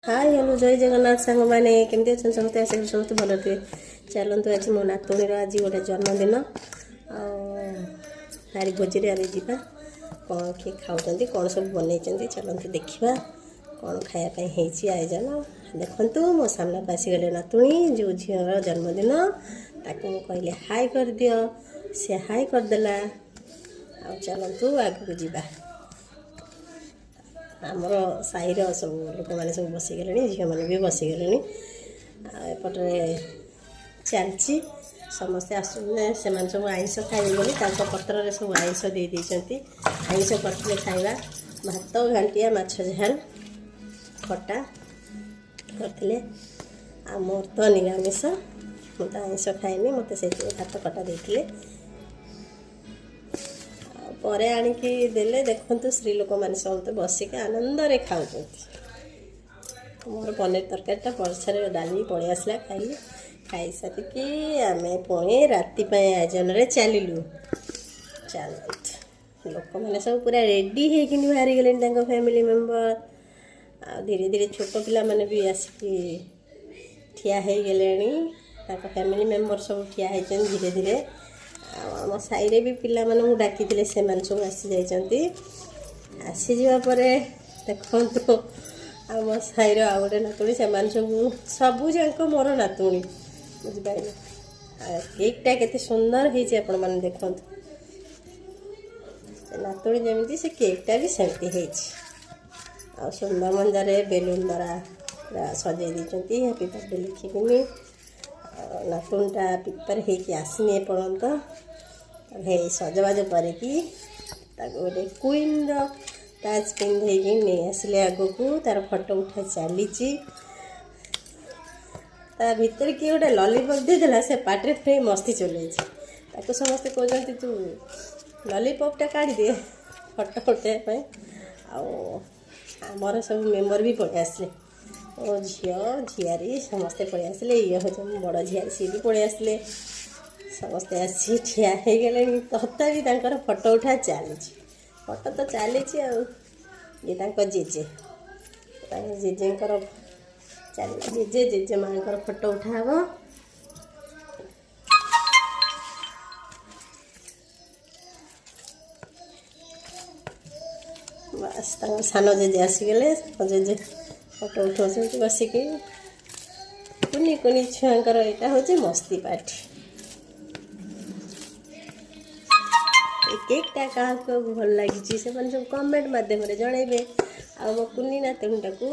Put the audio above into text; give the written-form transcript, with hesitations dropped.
High, hello, ଜୟ ଜଗନ୍ନାଥ ସାଙ୍ଗମାନେ। କେମିତି ଅଛନ୍ତି ସମସ୍ତେ? ଆଶା କরি ସମସ୍ତେ ଭଲ ଥିବେ। ଚାଲନ୍ତୁ, ଆଜି ମୋ ନାତୁଣୀର ଆଜି ଗୋଟେ ଜନ୍ମଦିନ ଆଉ ତାରି ଭୋଜିରେ ଆଜି ଯିବା। କ'ଣ କିଏ ଖାଉଛନ୍ତି, କ'ଣ ସବୁ ବନେଇଛନ୍ତି, ଚାଲନ୍ତୁ ଦେଖିବା କ'ଣ ଖାଇବା ପାଇଁ ହେଇଛି ଆୟୋଜନ। ଦେଖନ୍ତୁ, ମୋ ସାମ୍ନାକୁ ଆସିଗଲେ ନାତୁଣୀ, ଯେଉଁ ଝିଅର ଜନ୍ମଦିନ। ତାକୁ ମୁଁ କହିଲି, ହାଇ କରିଦିଅ। ସେ ହାଇ କରିଦେଲା। ଆଉ ଚାଲନ୍ତୁ ଆଗକୁ ଯିବା। ଆମର ସାହିର ସବୁ ଲୋକମାନେ ସବୁ ବସିଗଲେଣି, ଝିଅମାନେ ବି ବସିଗଲେଣି। ଆଉ ଏପଟରେ ଚାଲିଛି। ସମସ୍ତେ ଆସୁଛନ୍ତି। ସେମାନେ ସବୁ ଆଇଁଷ ଖାଇବେ ବୋଲି ତାଙ୍କ ପତ୍ରରେ ସବୁ ଆଇଁଷ ଦେଇ ଦେଇଛନ୍ତି। ଆଇଁଷ କରିଥିଲେ ଖାଇବା, ଭାତ, ଘାଣ୍ଟିଆ, ମାଛ ଝାଲ, ଖଟା କରିଥିଲେ। ଆଉ ମୋର ତ ନିରାମିଷ, ମୁଁ ତ ଆଇଁଷ ଖାଏନି। ମୋତେ ସେଇଥିପାଇଁ ଭାତ ଖଟା ଦେଇଥିଲେ ଆଉ ପରେ ଆଣିକି ଦେଲେ। ଦେଖନ୍ତୁ, ସ୍ତ୍ରୀ ଲୋକମାନେ ସମସ୍ତେ ବସିକି ଆନନ୍ଦରେ ଖାଉଛନ୍ତି। ମୋର ପନିର ତରକାରୀଟା ପଛରେ ଡାଲି ପଳେଇ ଆସିଲା, ଖାଇଲି। ଖାଇସାରିକି ଆମେ ପୁଣି ରାତି ପାଇଁ ଆୟୋଜନରେ ଚାଲିଲୁ। ଚାଲନ୍ତୁ, ଲୋକମାନେ ସବୁ ପୁରା ରେଡ଼ି ହେଇକିନି ବାହାରିଗଲେଣି, ତାଙ୍କ ଫ୍ୟାମିଲି ମେମ୍ବର। ଆଉ ଧୀରେ ଧୀରେ ଛୋଟ ପିଲାମାନେ ବି ଆସିକି ଠିଆ ହେଇଗଲେଣି। ତାଙ୍କ ଫ୍ୟାମିଲି ମେମ୍ବର ସବୁ ଠିଆ ହେଇଛନ୍ତି ଧୀରେ ଧୀରେ। ଆଉ ଆମ ସାହିରେ ବି ପିଲାମାନଙ୍କୁ ଡାକିଥିଲେ, ସେମାନେ ସବୁ ଆସିଯାଇଛନ୍ତି। ଆସିଯିବା ପରେ ଦେଖନ୍ତୁ, ଆମ ସାହିର ଆଉ ଗୋଟେ ନାତୁଣୀ, ସେମାନେ ସବୁ ସବୁ ଯାକ ମୋର ନାତୁଣୀ, ବୁଝିପାରିଲେ? ଆଉ କେକ୍ଟା କେତେ ସୁନ୍ଦର ହେଇଛି, ଆପଣମାନେ ଦେଖନ୍ତୁ। ସେ ନାତୁଣୀ ଯେମିତି, ସେ କେକ୍ଟା ବି ସେମିତି ହେଇଛି। ଆଉ ସୁନ୍ଦର ମନ୍ଦାରେ ବେଲୁନ୍ ଦ୍ୱାରା ପୁରା ସଜେଇ ଦେଇଛନ୍ତି, ହାପି ବାର୍ଥଡେ ଲେଖିକିନି। ଆଉ ନାତୁଣୀଟା ପ୍ରିପେୟାର ହେଇକି ଆସିନି ଏପର୍ଯ୍ୟନ୍ତ। ହେଇ ସଜବାଜ କରିକି ତାକୁ ଗୋଟେ କୁଇନ୍ର ତାଜ୍ ପିନ୍ଧେଇକି ନେଇ ଆସିଲେ ଆଗକୁ। ତାର ଫଟୋ ଉଠା ଚାଲିଛି। ତା ଭିତରେ କିଏ ଗୋଟେ ଲଲିପପ୍ ଦେଇଦେଲା, ସେ ପାଟିରେ ପୁରେଇ ମସ୍ତି ଚଲେଇଛି। ତାକୁ ସମସ୍ତେ କହୁଛନ୍ତି, ତୁ ଲଲିପପ୍ଟା କାଢ଼ିଦେ ଫଟୋ ଉଠାଇବା ପାଇଁ। ଆଉ ଆମର ସବୁ ମେମ୍ବର ବି ପଳେଇ ଆସିଲେ। ମୋ ଝିଅ, ଝିଆରୀ ସମସ୍ତେ ପଳେଇ ଆସିଲେ। ଇଏ ହେଉଛି ମୋ ବଡ଼ ଝିଆରୀ, ସିଏ ବି ପଳେଇ ଆସିଲେ। ସମସ୍ତେ ଆସି ଠିଆ ହେଇଗଲେଣି, ତଥାପି ତାଙ୍କର ଫଟୋ ଉଠା ଚାଲିଛି। ଫଟୋ ତ ଚାଲିଛି। ଆଉ ଇଏ ତାଙ୍କ ଜେଜେ, ତାଙ୍କ ଜେଜେଙ୍କର ଚାଲିଲା। ଜେଜେ ଜେଜେମାଙ୍କର ଫଟୋ ଉଠା ହବ। ବାସ୍, ତାଙ୍କ ସାନ ଜେଜେ ଆସିଗଲେ। ସାନ ଜେଜେ ଫଟୋ ଉଠାଉଛନ୍ତି ବସିକି। କୁନି କୁନି ଛୁଆଙ୍କର ଏଇଟା ହେଉଛି ମସ୍ତି ପାର୍ଟି। ଏ କେକ୍ଟା କାହାକୁ କାହାକୁ ଭଲ ଲାଗିଛି, ସେମାନେ ସବୁ କମେଣ୍ଟ ମାଧ୍ୟମରେ ଜଣାଇବେ। ଆଉ ମୋ କୁନି ନାତୁଣୀଟାକୁ